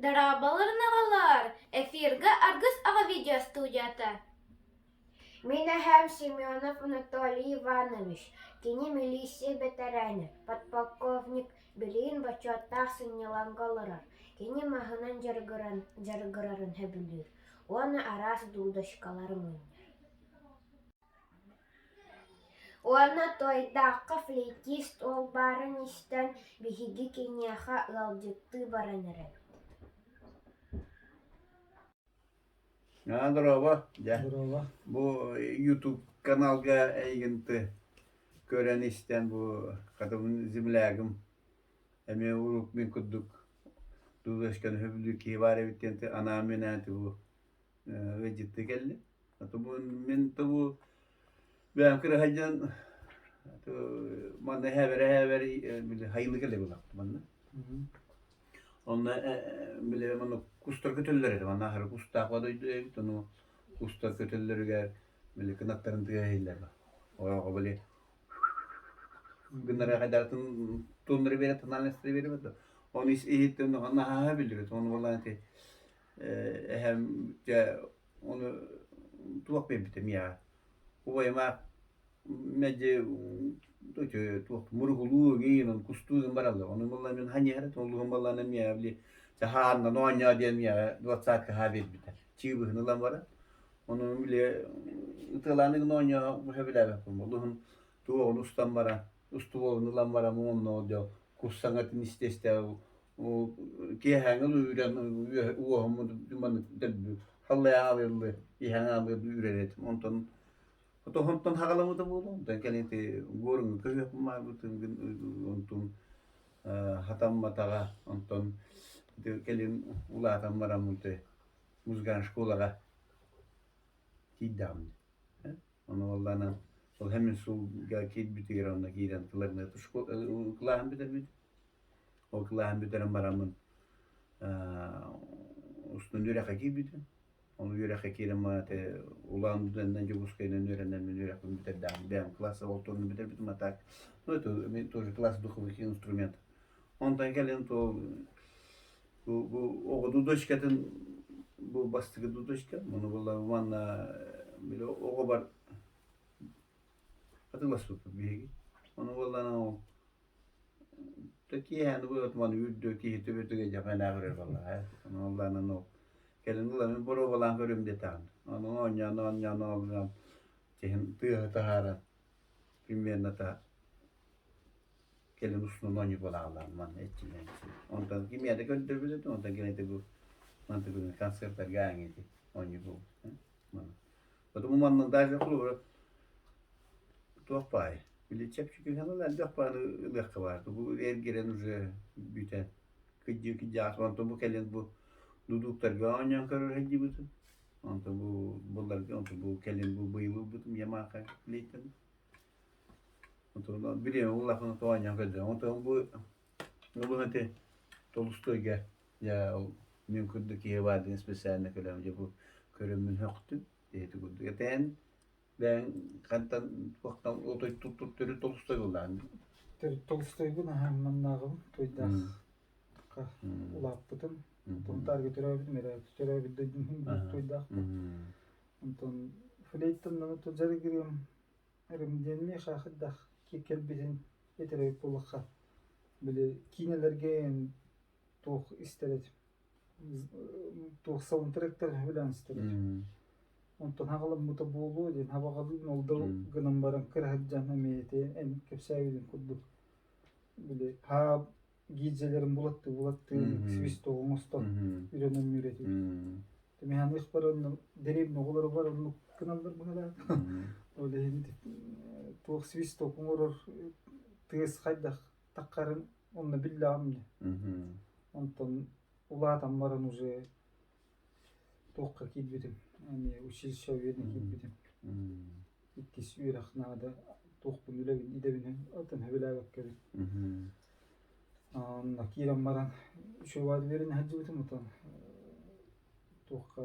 Дорооболорун оҕолоор! Эфирга Аргыс оҕо видеостудията. Мин эһээм Семенов Анатолий Иванович, кини милиция бэтэрээнэ, подполковник, билигин бочуоттаах сынньалаҥҥа олорор. Кини маһынан дьарыгырарын сөбүлүүр уонна араас дудочкалары мунньар. Уонна Туойдаахха флейтист уол баарын истэн, биһиги киниэхэ ыалдьыттыы баран эрэбит Аа, дорообо, дьэ. Дорообо. Бу YouTube каналга эйигин көрөн истэн бу хатыбын землягым эмиэ урук мин курдук дудочканы сөбүлүүр киһи баар эбит диэн анаан-минээн бу ыалдьыттыы кэллим. Бу мин бу бэйэм кыра сылдьан манна эһээбэр били хайылы кэлэ булахтым манна. Онно били манна кустар көтөллөр этэ. Манна аһары кустаах дойду эбит. Ону кустар көтөллөрүгэр били кынаттарын тыаһа иһиллэр. Оҕо били гыннара хайдатын тоннары берет, тональностары берет. Оны иһиттен наһаа билбит. Оны болан Эһэм дьэ ону туох биэрбитэ миэхэ убайым аах мэлдьи туох муругулуу эҥин кустуу гын бараллар ону буолла мин ханньыһар этим олуһун буоллаҕына миэхэ били чаһааннан оонньоо диэн миэхэ двадцатка хаа биэрбитэ чыыбыһын ылан баран ону били ытыалаан гын оонньоо сөбүлээбэппин олуһун туоҕун устан баран устубуолун ылан баран уонна дьэ кус саҥатын истэ-истэ Киэһээҥи үүрэн уоһуммут маннык дэлби халлайа аалыыллыы иһэн аалыыллыы үүрэр этим. Онтон отоһонтон хаҕаламмыта буолуо. Онтон кэлин ити гуоруҥҥа көһүөхпүн баарбытын онтун хатамматаҕа. Онтон ити кэлин улаатан бараммын музыкальнай школаҕа тиийдэҕим. Ону буоллаҕына ол хэмин суолга киирбитигэр онно киирэн кларнет кылааһын бүтэрбит. Ол кылааһын бүтэрэн бараммын устун үөрэххэ киирбитим. Ол үөрэххэ киирэн баран Улан-Удэннэн Дьокуускайынан үөрэнэммин үөрэхпин бүтэрдэҕим. Бэйэм класс ол туруну бүтэрбитим, а так ну это тоже класс духовых инструментов. Онтон кэлин то бу оҕо дудочкатын бу бастакы дудочка, ону буолла манна били оҕо бар атыыласпыппыт биһиги. Ону буоллаҕына ол киэһээни буолуотуман үүрдүө киһи төбөтүгэр дьэ көрөр буоллаҕа. Ону буоллаҕына ол кэлин ылан боруобалаан көрүм диэтэҕин. Ону оонньоон оонньоон оонньоон киһим тыаһы таһааран примерно кэлин устунан оонньуу буолаҕалаан манна иччилээн онтон кимиэхэ да көрдөрбүт этим онтон кэлин ити бу манты күнү концертарга ааҥ ити оонньуу буолбут манна потом манна даже холобура туох баай били чэпчэки элбэх бааны ылыахха баар бу эргирэн уже бүтэн кыдьыы кыдьаах онтон бу кэлин бу дудуктарга оонньоон көрөр сылдьыбытым онтон бу булларга онтон бу кэлин бу быйыл ылбытым Ямаха плейтен Онтон бириэмэ улахан оонньоон көрдө. Онтон бу бу ити Толстойга дьэ ол мин курдук киһи баар диэн специально кэлэм дьэ бу көрөммүн сөхтүм ити курдук этээн бэйэҥ хантан туохтан отой төрүт Толстой буоллаҕын Төрүт Толстойбун аһаан маннааҕым Туйдаахха улааппытым. Тунтаарга төрөөбүтүм эрэ төрөөбүт дойдум иһин Туйдаахпын. Онтон флейтаннан дьарыгырыам Эрим миэхэ хайдах кэлбитин этэр эбит буоллахха, били киинэлэргэ туох истэр этим, туох саундтректар сөбүлээн истэр этим. Онтон хаҕаламмыта буолуо диэн хабаҕалыыбын ол да гынан баран кыра сылдьан эмиэ ити эн кэпсээбитин курдук били хаа гильзэлэрин булаттыы булаттыы свисток оҥостон үрэн өннүүр этибит. Миһаныах баран дэриэбинэ оҕолоро бар оннук гыналлар быһалаах. Ол иһин туох свисток оҥорор тыас хайдах таххарын онно биллэҕим дии. Онтон улаатан баран уже туохха киирбитим, эмиэ училище үөрэнэ киирбитим. Иккис үөрэх наада туохпун үлэбин идэбин атын сөбүлээбэккэбин. Онно киирэн баран үчүгэй үөрэнэ сылдьыбытым отон туохха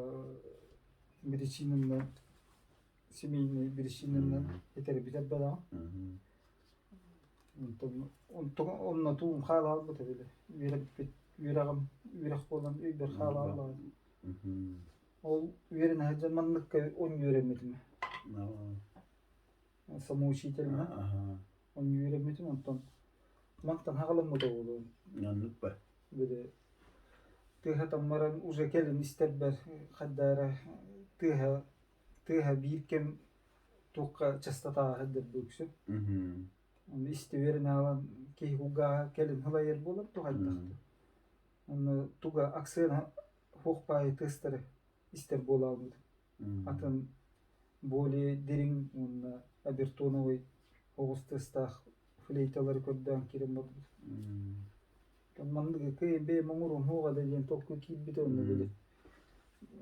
биричиинэнэн семейный биричиинэнэн этэрбит элбэҕэ. Онтон онтон онно туум хаалаалбыта били үөрэппит үөрэҕим үөрэх буолан өйбөр хаалааллаҕа. Ол үөрэнэ сылдьан манныкка он үөрэммитим. Самоучительно. Он үөрэммитим онтон мантан хаҕаламмыта буолуо. Оннук ба. Били тыаһатан баран уже кэлин истэрбэр хайда эрэ тыаһа тыаһа биир кэм туохха частотаҕа сылдьар үксүн. Онно истибэрин аалан киһи кулгааҕа кэлин һылайар буолар туһайдахта. Онно туга аксыана хуох баайы тыастары истэр буолаабыт. Атын более дириҥ уонна обертоновый оҕус тыастаах флейталары көрдөөн киирэн барбыт. Манныгы кыайан бэйэм оҥоруом суоҕа да диэн толкуй киирбитэ онно били.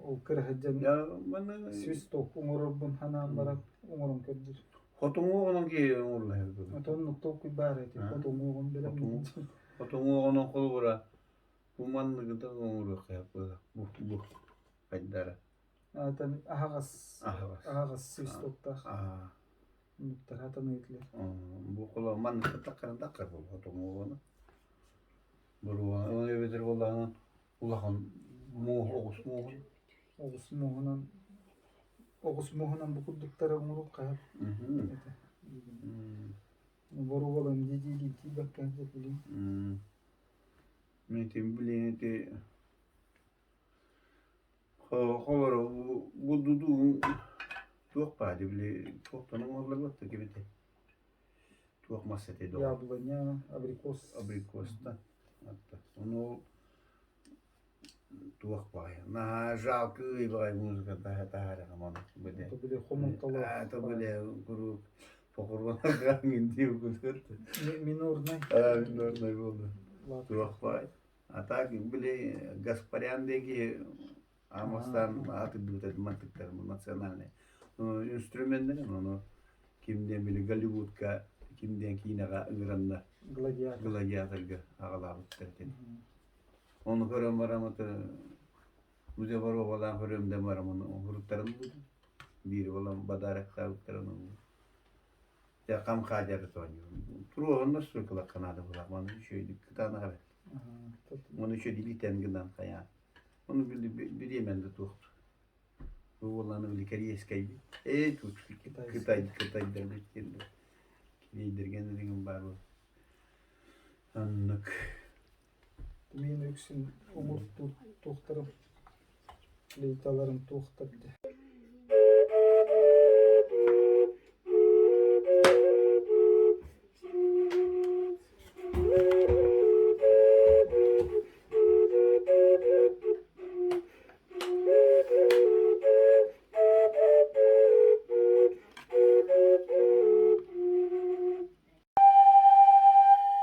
Ол кыра сылдьан свисток оҥорорбун санаан баран оҥорон көрбүт. Хотуҥуоҕунан киһи оҥорлоһор. Оннук толкуй баар этэ. Хотуҥуоҕун бэлэм. Хотуҥуоҕунан холобура бу манныгы да оҥоруохха бу бу хайдара. Аатан аһаҕас аһаҕас свистоктаах. Нуктар хатан ыытылар. Бу холо маннык таккаран таккар бу хотуҥуоҕуна. Буруо эбэтэр буоллаҕына улахан муох оҕус муоһун. Оҕус муоһунан оҕус муоһунан бу курдуктары оҥоруохха этэ. Боруобалан дии-дии тиийбэккэ билин. Мин ити билин ити холоро бу дудуун туох баады били туохтан оҥоһуллар буолта кибите туох мас этэй доҕор Яблоня, абрикос. Абрикостан. Ону туох баҕайы наһаа жалко ый баҕайы музыка таһаарыаҕым ону били Били хомолтолоох. Это били куруук похоронарга диир курдук. Минорный. Минорный буолду. Туох баҕай. А так били Гаспарян диэки Амастан аатырдыбыт мантыктар национальный инструменнэр ону ким диэн били Голливудка ким диэн киинэҕэ ыҥыраннар Гладиатор. Гладиаторга аҕалаабыттар этин. Ону көрөн баран это музей боруобалаан көрөм да барам ону уруттарын булдум. Биир болан бадарактаабыттарын булдум. Дьэ хам хаадьары тоонньуум. Туруоһунна стройкалар Канада булах маны үчүгэйдик кытаанах эбит. Оны үчүгэй илиитэн гынан хайаан. Ону бириэмэн да туохтур. Бу буоллаҕына били кэриэскэйбит. Ээ тут Кытай кытайдарбыт диэн кириэйдэргэн эригин баар буол. Оннук. Мин үксүн оҥортуур туохтарым, флейталарым туохтар дии.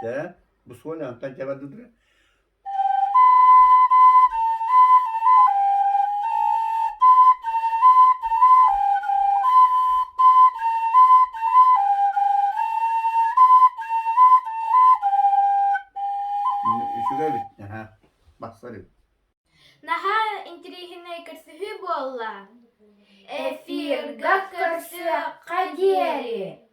Дьэ, бу суол антан кэбэрдилэр. Үчүгэй эбит, аһа, барсар эбит. Наһаа интэриэһинэй көрсүһүү буолла. Эфирга көрсүөххэ диэри!